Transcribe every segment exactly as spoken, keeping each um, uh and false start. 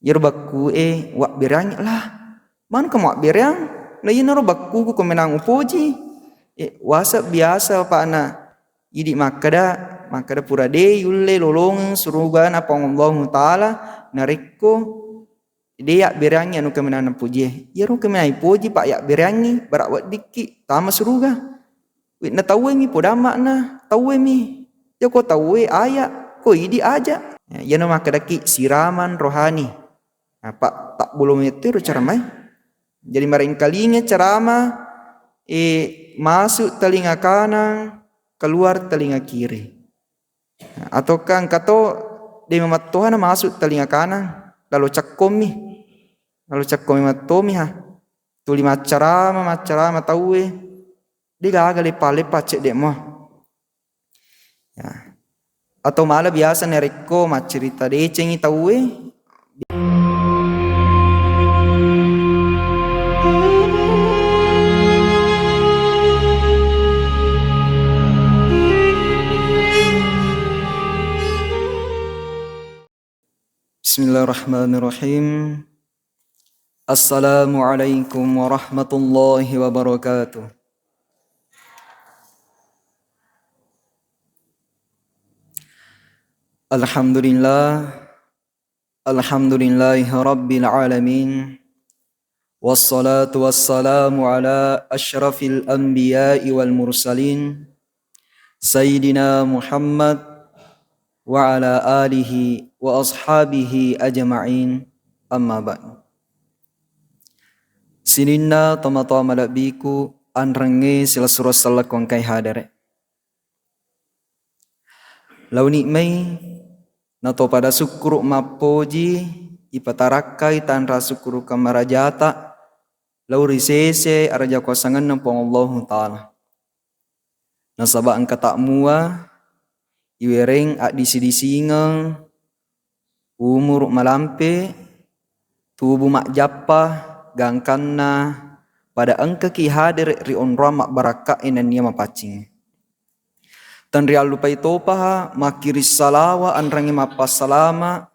Iyaro bakku e wabbereangngi lah. Manukka muabbereang? Na iyanaro bakkuku ko menang upoji. E, wasa biasa apa'na idi makkeda, makkeda pura de yulle lolongeng surugana Puang Allahu Ta'ala narekko de yabbereangngi anu kemenangan pojie. Iyaro kemenangan poji pa yabbereangngi bara weddikki tama suruga. Wi, na tauwe mi podang makna, tauwe mi. Joko tauwe aya, ko idi aja. Ya, iyana makkedaki siraman rohani. Apa tabbulu mettero ceramai. Jadi marengkalinga ceramah, e, masuk telinga kanan, keluar telinga kiri. Ataukah engka to de mamattoha na masuk telinga kanan, lalo cekkomi. Lalo cekkomi mattomi ha. Tuli maccarama, maccarama tauwe. De gaga lepa-lepa cedde mo. Ya. Atau malah biasa narekko maccerita decengi tauwe. Bismillahirrahmanirrahim. Assalamualaikum warahmatullahi wabarakatuh. Alhamdulillah. Alhamdulillahi rabbil alamin. Wassalatu wassalamu ala asyrafil anbiya'i wal mursalin, Sayyidina Muhammad wa ala alihi wa ashabihi ajma'in, amma ba'du. Sininna tomatoa malebbiku, anrengnge silessureng sellekku engkai hadere. Launi mai nato pada sukkuru mappoji, ipatarakkai tanra sukkurukeng marajata lao ri sese araja kuasangenna Puang Allahu Ta'ala. Nasaba engka tammua iwereng addisi-disingeng, umuru malampe, tubu majjappa, gangkanna pada engkaki hadere ri onroang mabbarakka'e nennia mapaccingnge. Tenriallupai topaha makkiri salawa anrangnge mappassalama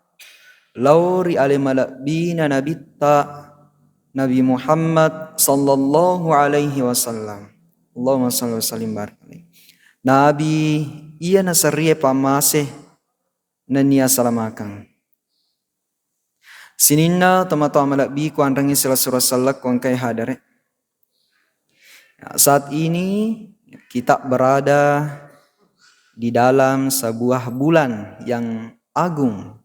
lao ri ale malebbina Nabitta Nabi Muhammad sallallahu alaihi wasallam. Allahumma salli wa sallim barik alaihi. Nabi iya nasarrie pammase nennia salamakang. Sininna tomatoa malebbiku anrangnge silessureng sellekku engkai hadere. Ya, saat ini kita berada di dalam sebuah bulan yang agung.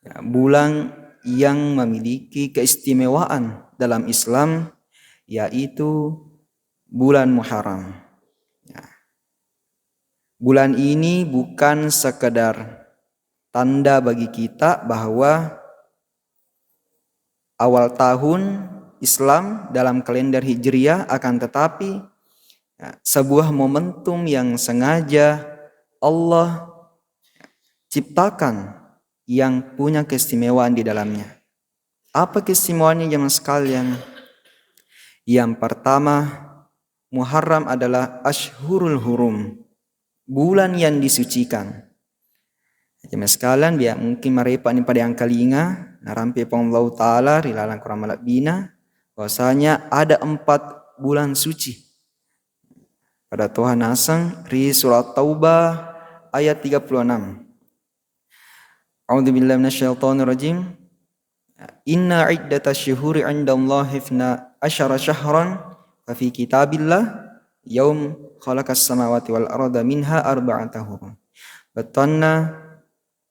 Ya, bulan yang memiliki keistimewaan dalam Islam, yaitu bulan Muharram. Ya. Bulan ini bukan sekedar tanda bagi kita bahwa awal tahun Islam dalam kalender Hijriah, akan tetapi, ya, sebuah momentum yang sengaja Allah ciptakan yang punya keistimewaan di dalamnya. Apa keistimewaannya, jamaah sekalian? Yang pertama, Muharram adalah Ashhurul Hurum, bulan yang disucikan. Jamaah sekalian, biar mungkin marepa ni pada yang kalinga, narampe Puang Allahu Ta'ala ri lalang Quran malebbina, bahwasanya ada empat bulan suci. Pada Tuhan naseng ri surat Taubah ayat tiga puluh enam. A'udzubillahi minasyaitonirrajim. Inna iddatasy syuhuri 'indallahi itsna asyara syahran fa fi kitabillah yaum khalaqas samawati wal arda minha arba'ata hurum. Bettuanna,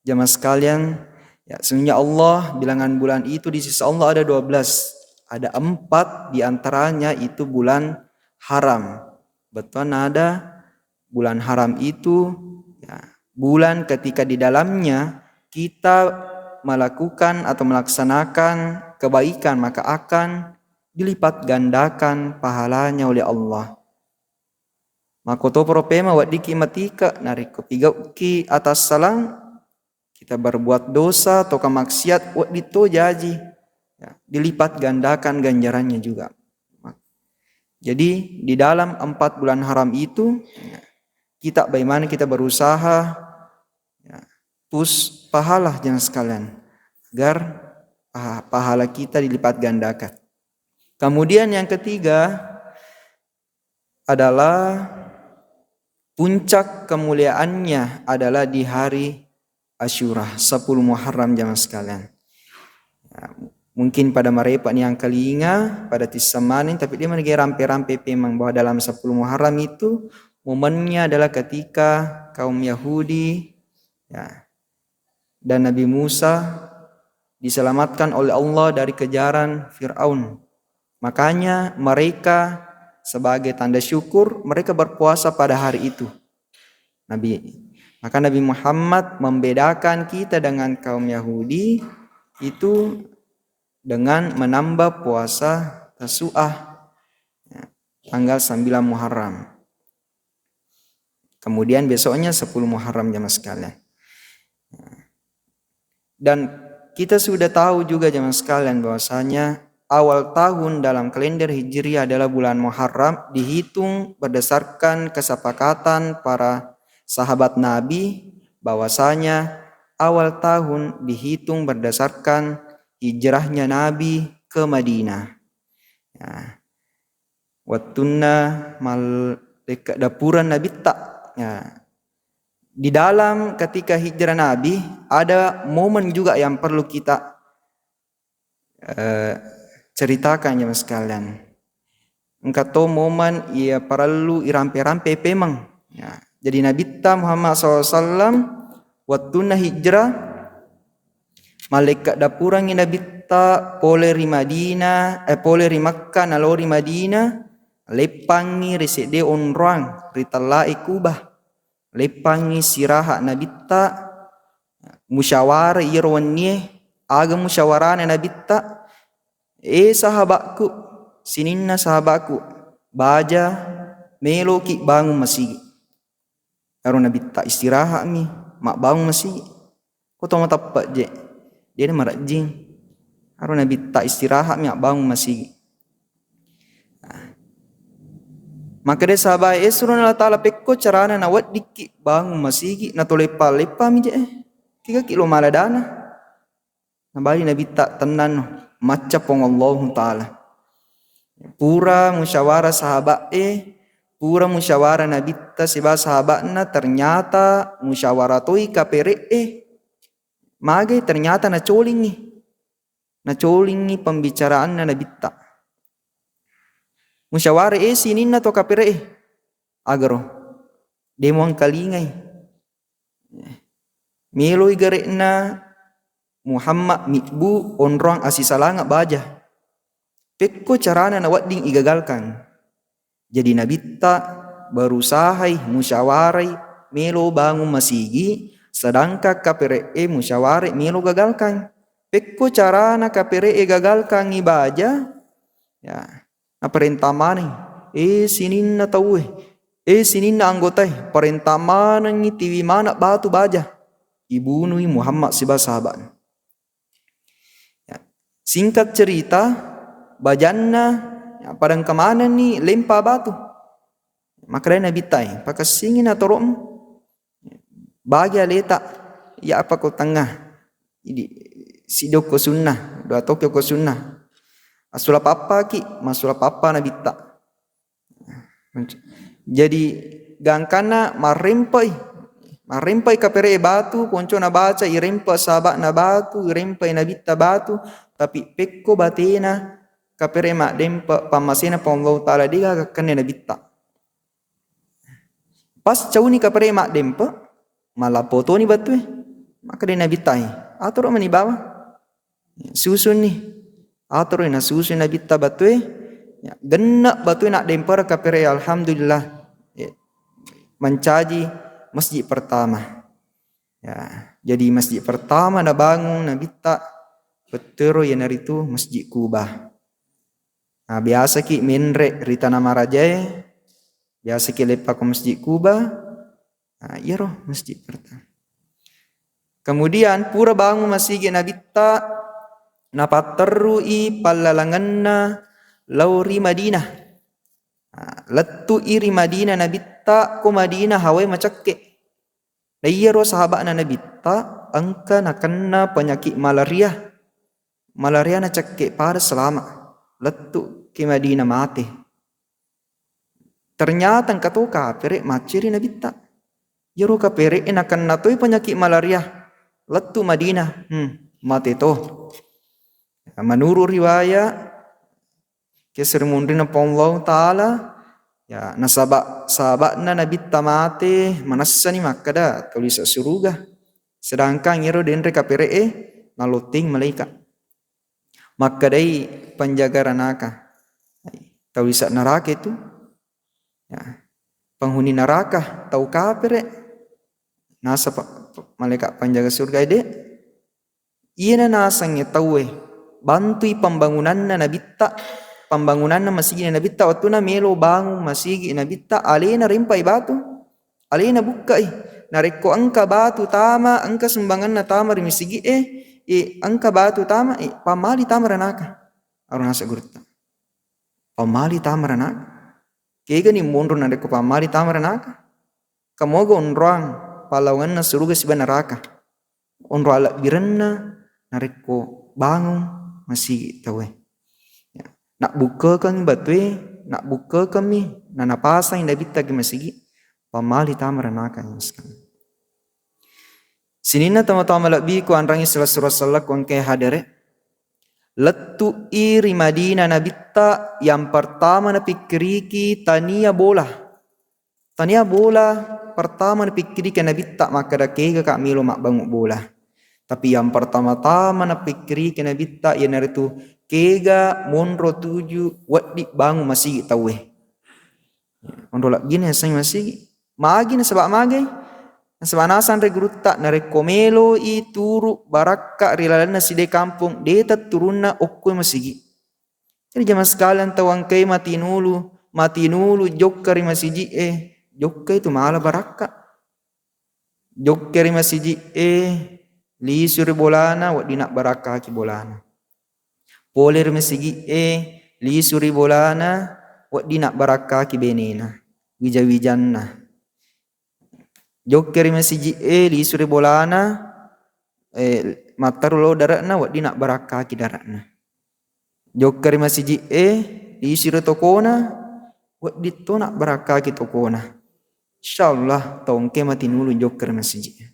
jamaah sekalian, ya, sesungguhnya Allah, bilangan bulan itu di sisi Allah ada dua belas. Ada empat di antaranya itu bulan haram. Bettuanna ada bulan haram itu, ya, bulan ketika di dalamnya kita melakukan atau melaksanakan kebaikan, maka akan dilipat gandakan pahalanya oleh Allah. Makkotoparo pema weddikki matike, narekko pigau'ki atassalang, kita berbuat dosa atau maksiat, wedding to jaji, ya, dilipat gandakan ganjarannya juga. Jadi, di dalam empat bulan haram itu, ya, kita bagaimana kita berusaha, ya, push pahala, jamaah sekalian, agar pahala kita dilipat gandakan. Kemudian yang ketiga adalah puncak kemuliaannya adalah di hari Asyura, sepuluh Muharram, jamaah sekalian. Ya, mungkin pada marepa ni angkalinga, pada tisseng maneng, tapi dia menegak rampe-rampe pemang bahwa dalam sepuluh Muharram itu momennya adalah ketika kaum Yahudi, ya, dan Nabi Musa diselamatkan oleh Allah dari kejaran Firaun. Makanya mereka sebagai tanda syukur mereka berpuasa pada hari itu. Nabi, maka Nabi Muhammad membedakan kita dengan kaum Yahudi itu dengan menambah puasa Tasu'ah, ya, tanggal sembilan Muharram. Kemudian besoknya sepuluh Muharram, jamaah sekalian. Dan kita sudah tahu juga, jamaah sekalian, bahwasanya awal tahun dalam kalender Hijriah adalah bulan Muharram, dihitung berdasarkan kesepakatan para sahabat Nabi, bahwasanya awal tahun dihitung berdasarkan hijrahnya Nabi ke Madinah. Ya. Wettunna mal-, lekka dapureng Nabitta. Ya. Di dalam ketika hijrah Nabi, ada momen juga yang perlu kita, eh, ceritakan, jamaah sekalian. Engka to momen iya parellu irampe-rampe pemeng. Ya. Jadi Nabitta Muhammad sallallahu alaihi wasallam wettunna hijrah, malekka dapurengngi Nabitta pole ri Madinah, eh, pole ri Makkah nalao ri Madinah, leppangngi ri sedde onroang ri tellae Kubah. Leppangngi siraha Nabitta, musyawara iyaro wennie, aga musyawarana Nabitta, "Eh, sahabakku, sininna sahabakku, baja meloki bangun masigi." Aro Nabitta istirahatmi mabbangun masigi. Ko to mateppe je, dena marejjing. Aro Nabitta istirahatmi mabbangun masigi. Nah. Makkeda sahabat, "Eh, surona Allah Ta'ala, pekko carana naweddikki bangun masigi, natoleppa-leppami je, eh. Kigaki lo maladana." Nabali Nabitta, "Tennanno, macca Puang Allahu Ta'ala." Pura musyawara sahabat e, pura musyawara Nabitta siba sahabatna, ternyata musyawara toi kapere e. Magai, ternyata nacolingngi. Nacolingngi pembicaraanna Nabitta. Musyawara e sininna to kapere e. Agaro. Demo engkalingai. Meloi gare'na Muhammad mibbu onroang assisalanga baja. Pekko carana nawedding igagalkan. Jadi Nabitta berusahai, musyawarai, melo bangun masigi, sedangkan kapere'e musyawarai melo gagalkan. Pekko carana kapere'e gagalkangngi baja, ya, naparenta maneng, eh, sininna tauwe, eh, sininna anggotae, parenta manengngi tiwi maneng batu baja. Ibunui Muhammad siba sahabatna. Ya. Singkat cerita, bajanna, ya, pada engka manenni lempa batu. Makkedai Nabitta e, "Pakessingi natoro'mu. Bagi aleta, iya apa ko tengah. Idi, sidokko sunnah, dua tokki ko sunnah." Assula pappaki, massula pappa Nabitta. Jadi, gangkanna marrempai, marrempai kapere e batu, konco nabaca irempa sahabatna batu, irempai Nabitta batu, tapi pekko batena kapere maddempe pammasena Puang Allahu Ta'ala, degaga kenna Nabitta. Pas cauni kapere maddempe, malappo toni batue. Makkeda Nabitta e, "Atoro mani bawa." Susunni. Atoroi nasusui Nabitta batue. Ya, genne batue naddempera kapere, alhamdulillah. Ya, mancaji masjid pertama. Ya, jadi masjid pertama nabangun Nabitta, bettero iyanaritu Masjid Kuba. Nah, biasaki menre ri Tanah Marajae, biasaki leppa ko Masjid Kuba. Nah, iyaro masjid pertama. Kemudian pura bangun masigi Nabitta, napatterrui pallalangenna lao ri Madinah. Nah, lettu'i ri Madinah Nabitta, ko Madinah hawae macekke. Na iyaro sahaba'na Nabitta engka nakenna penyakit malaria. malaria nacakke pada selama, lettu ke Madinah mate. Ternyata engka to kapere macceri Nabitta. Iyaro kapere nakenna toi penyakit malaria, lettu Madinah, hmm, mate to. Menurut riwayat, keserimunrinna Puang Allahu Ta'ala, ya, nasaba sahabatna Nabitta mate, manessani makkeda tau lise suruga. Sedangkan iyaro denre kapere'e nalotting malaika. Makkedai penjaga ranaka, tau lise neraka itu, ya, penghuni neraka, tau kapere. Nasaba malaikat penjaga surga ede, iyana nasengnge tauwe bantui pembangunanna Nabitta, pembangunanna masigi Nabitta, wettuna melo bangung masigi Nabitta, alena rempai batu, alena bukkai. Narekko engka batu tama, engka sumbanganna tama ri masigi'e, e, engka batu tama, e, pammali tama ranaka. Aro naseng gurutta. Pammali tama ranaka. Kegani monro narekko pammali tama ranaka. Kamoga onroang pallawangenna suruga siba neraka. Onro alebbirenna narekko bangung masigi tauwe. Ya. Nabbukkekengngi batue, nabbukkekengngi, nanapasangi Nabitta ki masigi, pammali tama ranaka, ya, sekali. Sininna tama-tama malebbiku, anrangi sela-, sura sellekku engkae hadere. Lettu'i ri Madinah Nabitta, yang pertama napikkiriki tania bola. Tania bola, pertama napikkiriki Nabitta makkeda kega ka melo mabbangung bola. Tapi yang pertama-tama napikkiriki Nabitta iyanaritu kega monro tuju wedding bangung masigi tauwe. Onro lebbina yasengnge masigi. Magi nasaba magai? Nasaba nasanre gurutta, narekko meloi turu barakka ri lalenna side kampong, de tetturunna okkoe masigi. Jadi jamaah sekalian, tau engkai matinulu, matinulu jokka ri masigi'e, jokkai tu mala barakka. Jokka ri masigi'e, lisu ri bolana, wedding nabbarakkaki bolana. Pole ri masigi'e, lisu ri bolana, wedding nabbarakkaki benena, wija-wijanna. Jokka ri masigi'e, lisu ri bolana, eh, mattaru lao dare'na, wedding nabbarakkaki dare'na. Jokka ri masigi'e, lisu ri tokona, wedding to nabbarakkaki tokona. Insyaallah, tau engkae matinulu jokka ri masigi'e.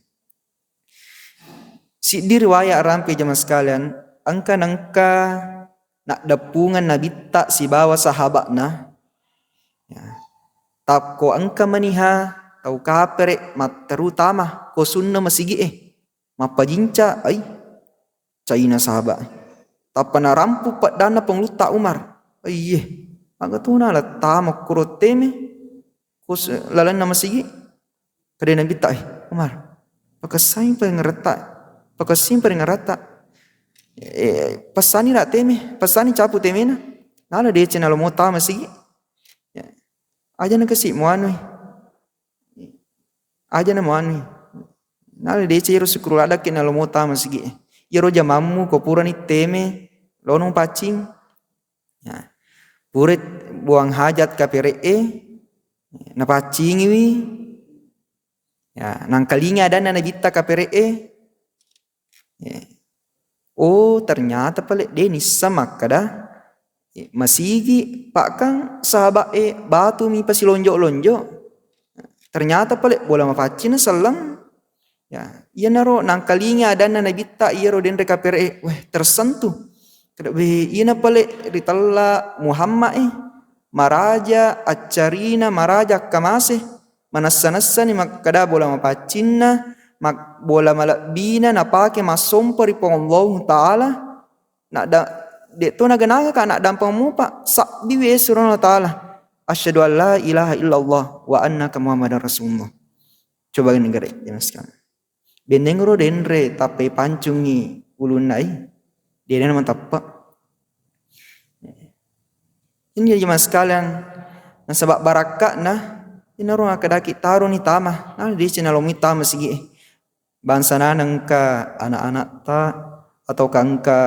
Siddi riwayat rampe jamaah sekalian, engka nengka naddeppungeng Nabitta sibawa sahabatna. Ya. Tapko engka maniha tau kapere matteru tama ko sunna masigi'e. Mappajinca, ai, caina sahabat. Tappa narampu peddanna Pangulutta Umar. Aiye, aga tona lattama kuro teme? Kus-, lalenna masigi. Kada Nabitta, "Eh, Umar, pakessai paringeretta, pakessai paringeretta. Eh, passani ra teme, passani capu temena. Nala deceng nalomo tama masigi." Ya. Aja na kasi muanui. Aja na muanui. Nala deceng iro sukuru ladakki nalomo tama masigi. Iyaro jamammu ko purani teme, lono paccing. Ya. Pura buang hajat kapere'e, napaccingiwi. Ya, nangkalingi adanna Nabitta kapere'e. Ya. Oh, ternyata pale de nissa makkada, eh, masigi, pakkang sahaba'e batu mi pasilonjo-lonjo. Ternyata pale bola mapaccing selleng. Ya, iyanaro nangkalinga adanna Nabitta iyaro denre kapere'e, weh, tersentuh. Kada, weh, iyana pale ritella Muhammad e, maraja accarina, maraja akkamase, manessa-nessani makkada bola mapaccinna, mak-, bola malebbina napake massompa ri Puang Allahu Ta'ala, Nadda-, de to naga-naga ka naddampeng mupa, sabbi we surona Allah Ta'ala. Asyhadu an la ilaha illallah wa annaka Muhammadar Rasulullah. Coba negara, jamaah sekalian. Benneng ro denre tappai pancungi ulunna i. Dena matappa. Ini jamaah sekalian, nasaba barakka'na, inaro akadaki taroni tama, nah, di sini lomi tama sigi. Bangsana engka anak-anakta ataukah engka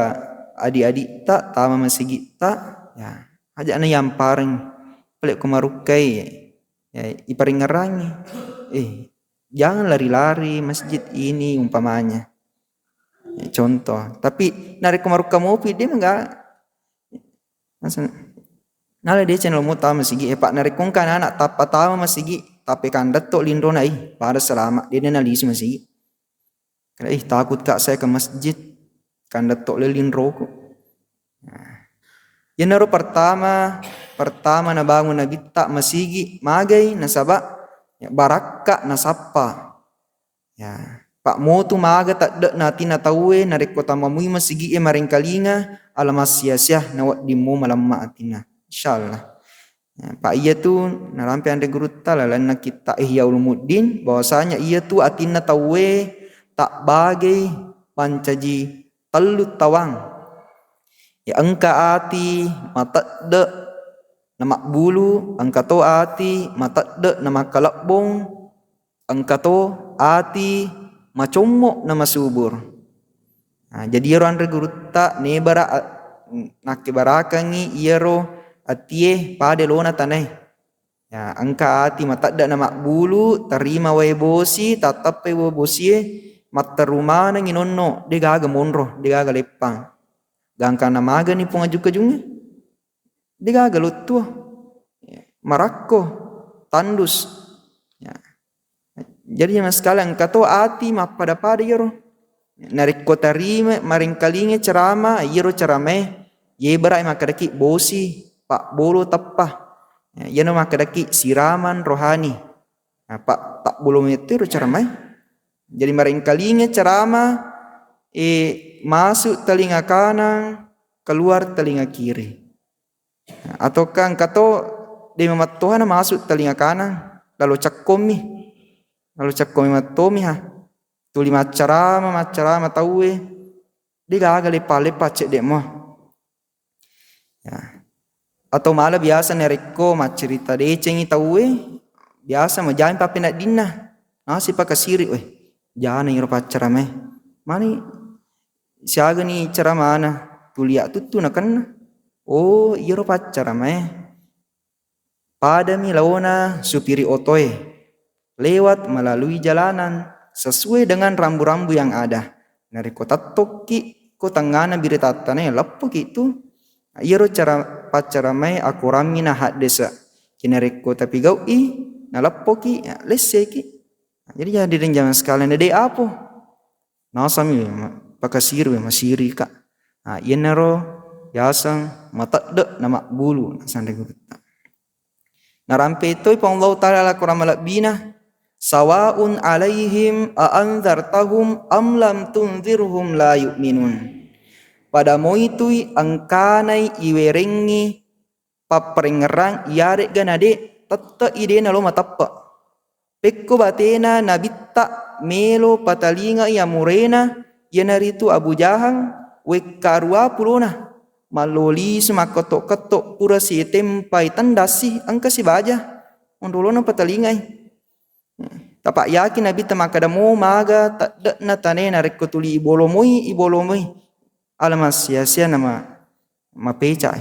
adik-adikta tama masigitta, ya, aja'na yampareng pale ko marukkai, ya, iparingngerangi, eh, jangan lari-lari masjid ini umpamanya. Contoh. Tapi narekko marukka mopi, de' maga. Nala deceng lo mu tama masigi, eh, Pak, narekko engka anak tappa tama masigi, tapi kandetto linrona, ih, pada selama, de' na lisu masigi. Kala, ih, takut, Kak, saya ke masjid, kandetto le linroku. Nah, iyanaro pertama, pertama nabangun Nabitta masigi, magai, nasaba, ya, barakka nasappa. Ya, Pak, motu maga tedde'na atinna tauwe narekko tamamui masigi'e marengkalinga, ala massia-sia nawedding mo malemma atinna. Insyaallah. Ya, Pak, iyatu narampe anre gurutta lalenna kitta Ihya Ulumuddin, bahwasanya iyatu atinna tauwe tabbagei mancaji tellu tawang. Ya, engka ati matedde na mabbulu, engka to ati matedde na makkalebbong, engka to ati macommo na masubur. Nah, jadi iyaro anre gurutta nebara a-, nakkebarakangngi iyaro atie pada lona tanae. Ya, engka ati matedde na mabbulu, tarima wae bosi, tattappai wae bosie, matteru manengngi nonno, de gaga monro, de gaga leppang. Gangkanna magani pong ajukka-jungnge. De gaga lottuo. Marakko, tandus. Ya. Jadi, jamaah sekalian, engka to ati mappada-pada iyaro. Narekko tarima, marengkalinga cerama, iyaro ceramae, ye berai makkedaki bosi, pabbolo teppa. Ya, iyano makkedaki siraman rohani. Nah, pa-, tabbolo metto iro ceramae. Jadi, marengkalinga cerama, eh, masuk telinga kanan, keluar telinga kiri. Ataukah engka to de mamattoha na masuk telinga kanan, lalo cekkommi. Lalo cekkommi mattomi ha. Tuli maccarama, maccarama tauwe. De gaga leppa-leppa cedde mo. Ya. Atau malah biasa narekko maccerita decengi tauwe, biasa majami pappeneddinna. Nasi pakasiri, weh. Jana iro paccaramae. Mani siagani ceramana, tuli attuttu nakenna. Oh, iyaro paccaramae. Padami laona supiri otoe lewat melalui jalanan sesuai dengan rambu-rambu yang ada. Narekko tattokki ko tengngana biritattana, ya leppoki tu. Iyaro cara paccaramae akorammi na haddese. Ki narekko tapigau'i, naleppoki, ya lesseki. Jadi hadirin jamaah sekalian, de apo. Nasami ma-, pakasiri, masiri ka. Nah, iyanaro yaseng matedde na mabbulu, nasang ri gurutta. Narampe toi Puang Allahu Ta'ala ala Quran malebbina, "Sawaun alaihim a anzartahum am lam tunzirhum la yu'minun." Pada moitui engkanai iwerengngi papparengngerang iyare'ga nade tette'i de nalo mateppe. Pekko batena nabitta melo patalingai amurena, iyanaritu Abu Jahal, wekka ruapulona. Mallo lisu makkotto-ketto pura sitempai tendassi engka sibaja. Onrolona patalingai. Tapa yakin nabitta makkeda mo maga tedde'na tane narekko tuli ibolomoi, ibolomoi. Ala massia-sia nama mapecai.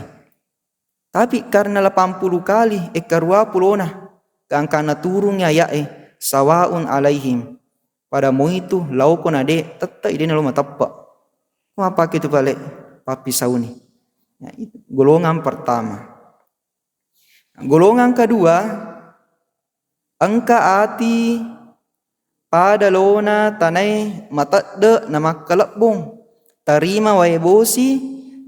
Tapi karena lapan puluh kali ekka ruapulona, gangkanna turungngi aya'e, "Sawaun alaihim." Pada moitu laoko nade, tette'i de nalo mateppe. Mapake tu pale pappisauni. Ya, itu golongan pertama. Golongan kedua, engka ati pada lona tanae matedde na makkalebbong. Tarima wae bosi,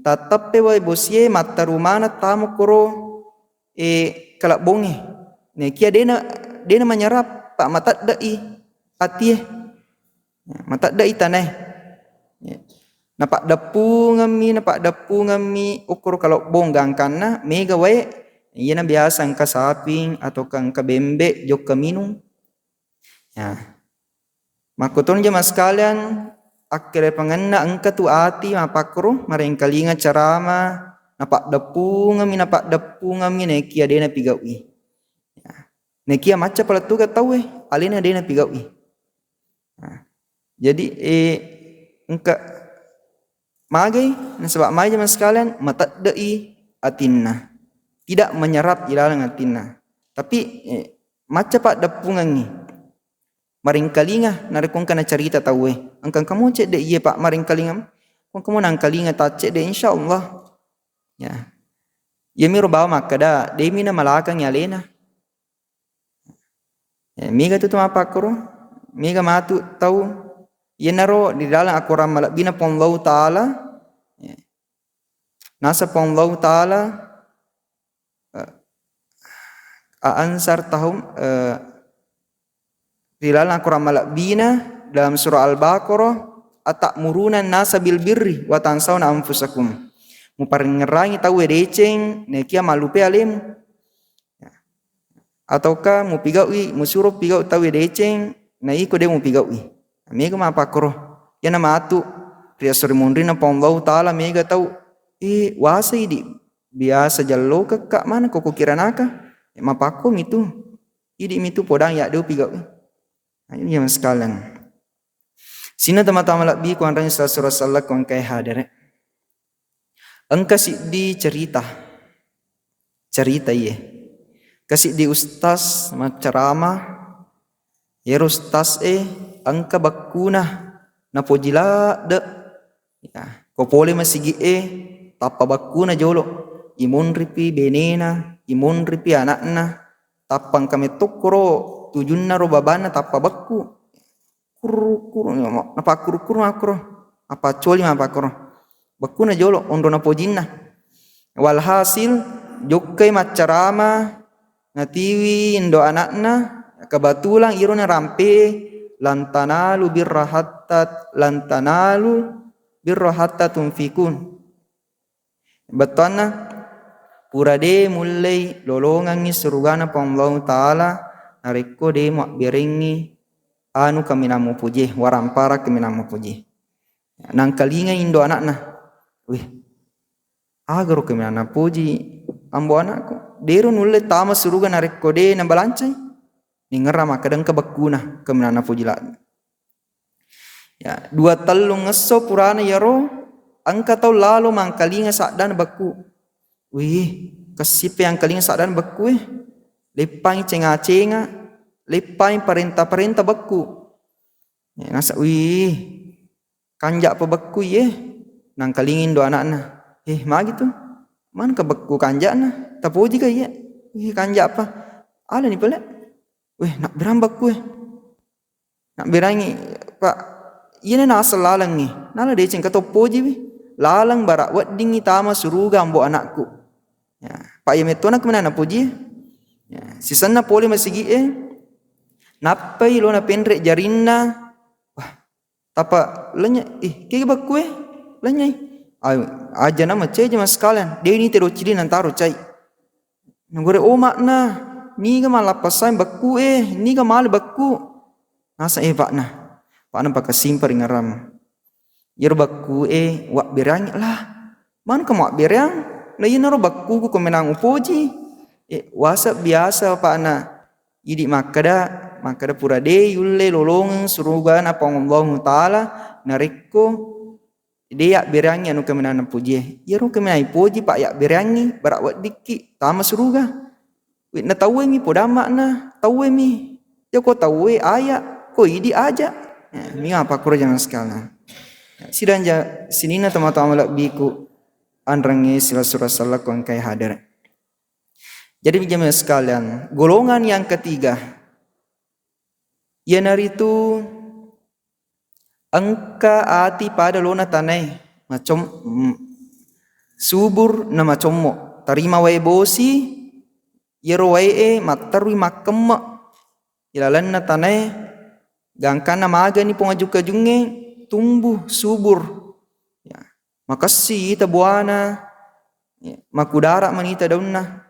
tatteppe wae bosie matteru maneng tamo koro, e, kalebbongnge. Nekia dena, dena manyerap, pa matedde'i atie. Ya, matedde'i tanae. Ya. Napaddeppungemmi, napaddeppungemmi ukkuru kalebbong gangkanna mega wae, iyana biasa engka saping atau engka bembe jokka minung. Ya. Makkutoni jamaah sekalian, akkerepengenna engka tu ati mappakkuru, marengkalinga carama, napaddeppungemmi, napaddeppungemmi, nekia dena pigau'i. Ya. Nekia macca palettuga tauwe, alena dena pigau'i. Nah, jadi, eh, engka magai, nasaba mai jamaah sekalian, matedde'i atinna. Tidak menyerap ilaleng atinna. Tapi, eh, macca paddeppungengngi. Maringkalinga narekko engka nacarita tauwe. Engka-engka mo cedde iye, Pak, maringkalinga. Engka mo nangkalinga taccedde, insyaallah. Ya. Iyamiro bawa makkeda, demi namalakang alena. Ya, mega tu tau mappakkoro, mega matu tau. Iyanaro di dalam akorang malebbina Puang Allahu Ta'ala. Ya. Nasa Puang Allahu Ta'ala, eh, a ansar tahum, eh, di dalam akorang malebbina dalam surah Al-Baqarah, atamuruna nasa bil birri wa tansawna anfusakum. Muparengngerangi tauwe deceng, nekia mallupe alemu. Ya. Ataukah mupigau'i, musuro pigau tauwe deceng, na iko de mupigau'i. Mega mappakkoro. Iyana matu ri esso ri munrinna Puang Allahu Ta'ala mega tau, eh, wasa idi biasa jallokekka mana koko kiranaka. Mapakko mitu. Idi mitu podang ya de upigau'i. Ayo, jamaah sekalian. Sininna tau mappammula malebbiku, anreng sala-sala sellekku engkae hadere. Engka siddi cerita. Cerita iye. Engka siddi ustaz maccarama, iyaro ustaz e engka bekkuna napoji ladde. Ya, ko pole masigi e tappa bekkuna jolo. Imunripi benena, imunripi anakna, tappa engka metto koro tujunna ro babanna tappa bekku. Kuru-kuru, napakkuru-kuru makkoro, napaccoli mappakkoro. Bekkuna jolo onro napojinna. Walhasil, jokkai maccarama, natiwi indo anakna, kebetulan iro narampe, lan tanalu birra hatta, lan tanalu birra hatta tunfikun. Bettuanna, pura de mullei lolongengngi surugana Puang Allahu Ta'ala narekko de muabberengngi anu kaminang mupojie, warampara kaminang mupojie. Nangkalingai indo anakna, "Wih, agaro kaminang napoji ambo anakku? Dero nulle tama suruga narekko de nabalancai." Ningerra makkeda engka bekkuna kaminang napoji ladde. Ya, dua tellung esso purana iyaro, engka tau lalo mangkalinga saddana bekku. Wih, kessippe angkalinga saddana bekku e. Leppangi cenga-cenga, leppangi parenta-parenta bekku. Ya, nasa, wih, kanja'pa bekku iye. Nangkalinga indo anakna. Eh, magi tu? Manka bekku kanja'na? Tapojika iye? Wih, kanja'pa? Alani pale. Wih, nabberang bekku e. Nabberangi, Pak, iyana naseng lalengngi, nala deceng engka to pojiwi. Laleng bara weddingngi tama suruga ambo anakku. Ya, Pak, iya mettona kemenana poji. Ya, sisenna pole masigi e, nappai lo napenre jarinna. Wah, tappa lenya, ih, kegi bekku e, lenyai. Ayo, aja na macai jama sekalian, deni te docili nantaro cai. Nagore oma'na, niga malappassang bekku e, niga male bekku. Nasa e pa'na, pa'na pakasimpeng ri ngerang. Iyaro bekku e wabbereangngi, lah, manka muabbereang? Na iyanaro bekkuku ko menang upoji. E, wasa biasa pa'na idi makkeda, makkeda pura de yulle lolongeng surugana Puang Allahu Ta'ala narekko de yabbereangngi anu kaminang napojie. Iyaro kaminang ipoji, Pak, yabbereangngi, bara weddikki tama suruga. Wi, na tauwe mi podamma'na, tauwe mi. Joko tauwe aya, ko idi aja. Ya, mi apa kuro jangan sekalian. Ya, sidang ja-, sininna teman-teman malebbiku anrengnge sila surah sallaku engkai hadir. Jadi, jamaah sekalian, golongan yang ketiga, iyanaritu engka ati pada lona tanae, macom-, mm, subur na macommo, tarima wae bosi, iyaro wae e matterui makkemme ilalenna tanae, gangkanna magani pong aju-kajungnge tumbuh subur. Ya, makessi ita buana, ya, makudara manita daunna.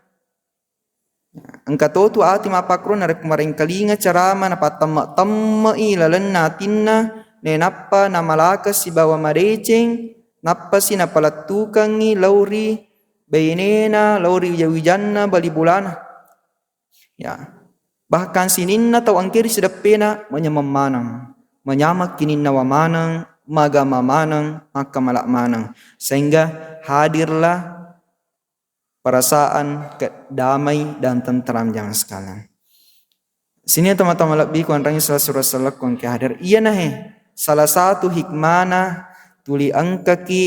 Engka totu ati mappakkuro narekko marengkalinga carama napattemme-temme'i lalenna atinna, nainappa namalaka sibawa madeceng, nappasi napalettukengngi lao ri bainena, lao ri wija-wijanna, bali bulana. Ya. Bahkan sininna tau engke ri sideppena manyameng maneng, manyameng kininnawa maneng, magama maneng, makkamala maneng, sehingga hadirlah perasaan ke-, damai dan tentram, jamaah sekalian. Sini tomatoa malebbiku anrangi sala surah salakku engka hadir. Iyana he, salah satu hikmana tuli engkaki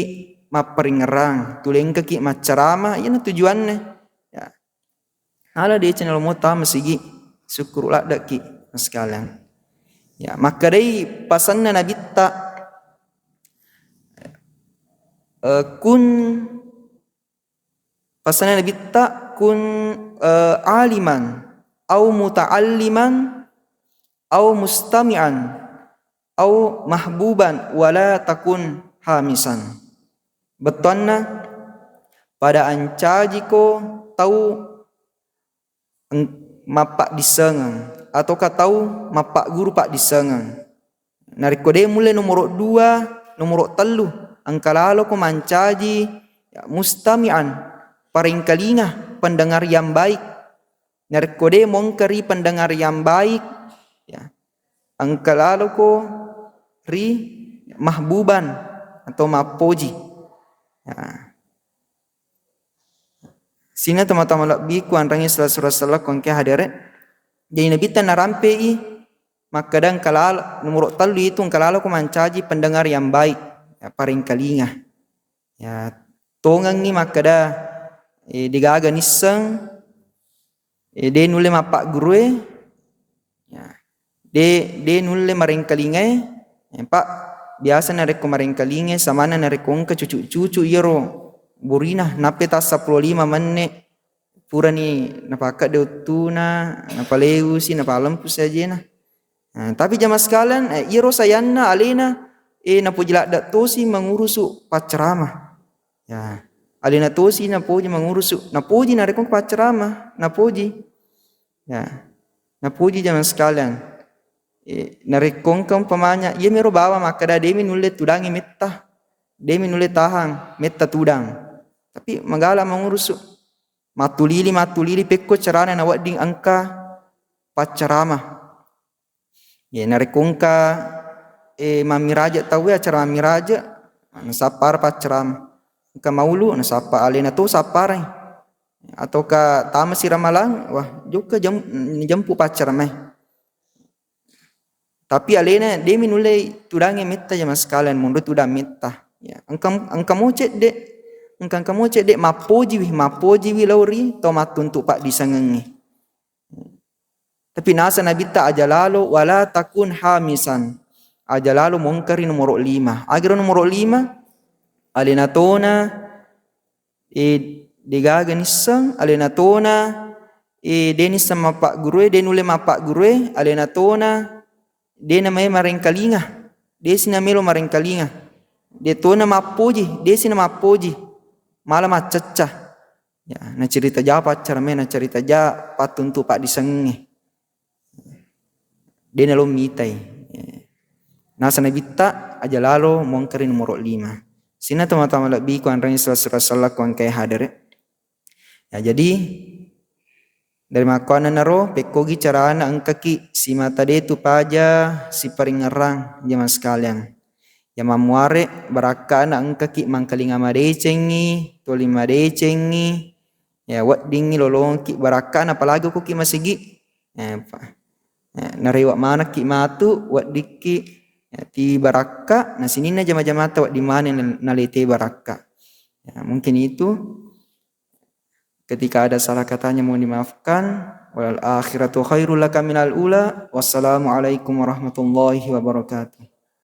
mapparingerang, tuli engkaki maccarama, iyana tujuanna. Ya. Ala deceng lomo tama sigi, sukkuru laddaki sekalian. Ya, makkedai pasanna Nabitta, eh, kun Pasanna Nabitta, kun, eh, aliman, au muta'alliman, au mustami'an, au mahbuban, wala takun hamisan. Bettuanna, pada ancajiko tau eng-, mappaddissengeng, ataukah tau mappagguru paddissengeng. Narekko de mulle nomoro dua, nomoro tellu, engka laloko mancaji, ya, mustami'an, parengkalinga, pendengar yang baik. Narekko de mongkeri pendengar yang baik, ya, engka laloko ri mahbuban atau mappoji. Ya. Sina tomatoa malebbiku anrangi sala surah salakku engka hadere. Jadi Nabitta narampei makkeda engka lalo, nomoro tellu itu engka laloko mancaji pendengar yang baik, ya, parengkalinga. Ya, tongengi makkeda, eh, degaga nisseng, eh, de nulle mappaggurue, ya, de, de nulle marengkalingae, eh, Pak, biasa narekko marengkalingae, samanna narekko engka cucu-cucu iyaro burina, nappe ta seppulo lima menne, purani napakkedde uttuna, napaleusi, napalempusi ajena. Nah, tapi jamaah sekalian, eh, iyaro sayanna alena, eh, napoji ladde tosi mangurusu paccerama. Ya, alena tosi napoji mangurusu, napoji narekko paccerama, napoji. Ya, napoji jamaah sekalian. Eh, narekko engka umpamanya, iya mero bawa makkeda demi nulle tudangi metta, demi nulle tahang metta tudang. Tapi magala mangurusu. Mattulili, mattulili pekko carana nawedding engka paccarama. Ye, narekko engka, eh, mammiraja tauwe acara mammiraja, nasappa paccarama. Engka maulu, nasappa alena to sapparai. Ataukah tamasi ramalang, wah, jokka jem-, jempu paccaramae. Tapi alena demi nulle tudangi metta jamaah sekalian, monro tudang metta. Ya, engka, engka mo cedde, engka, engka mo cedde mappojiwi, mappojiwi lao ri to mattuntu paddisengengnge. Tapi nasa Nabitta aja lalo, wala takun hamisan. Aja lalo mongkeri nomoro lima. Agaro nomoro lima, alena tona, eh, degaga nisseng, alena tona, eh, de nisseng mappaggurue, de nulle mappaggurue, alena tona, de namae marengkalinga, de si namelo marengkalinga, de tona mappoji, de si namappoji, mala maccecca. Ya, nacerita ja paccaramae, nacerita ja pattuntu paddisengengnge. De nalo mitai. Nasa Nabitta aja lalo mongkeri nomoro lima. Sina tomatoa malebbiku anrangi sala surah salakku engkae hadere. Ya, jadi dari makkuannanaro pekkogi carana engkaki simata de tu paja siparingerang jamaah sekalian. Ya mammuare barakkana engkaki mangkalinga madecengngi, toli madecengngi, ya weddingngi lolongki barakkana apalagi koki masigi. Eh, pa-, eh, narewa manekki matu, weddikki, eh, ti barakka, na sininna jama-jamata wedding maneng nal-, nalete barakka. Ya, mungkin itu. Ketika ada salah katanya mohon dimaafkan. Walal akhiratu khairul laka minal ula. Wassalamualaikum warahmatullahi wabarakatuh.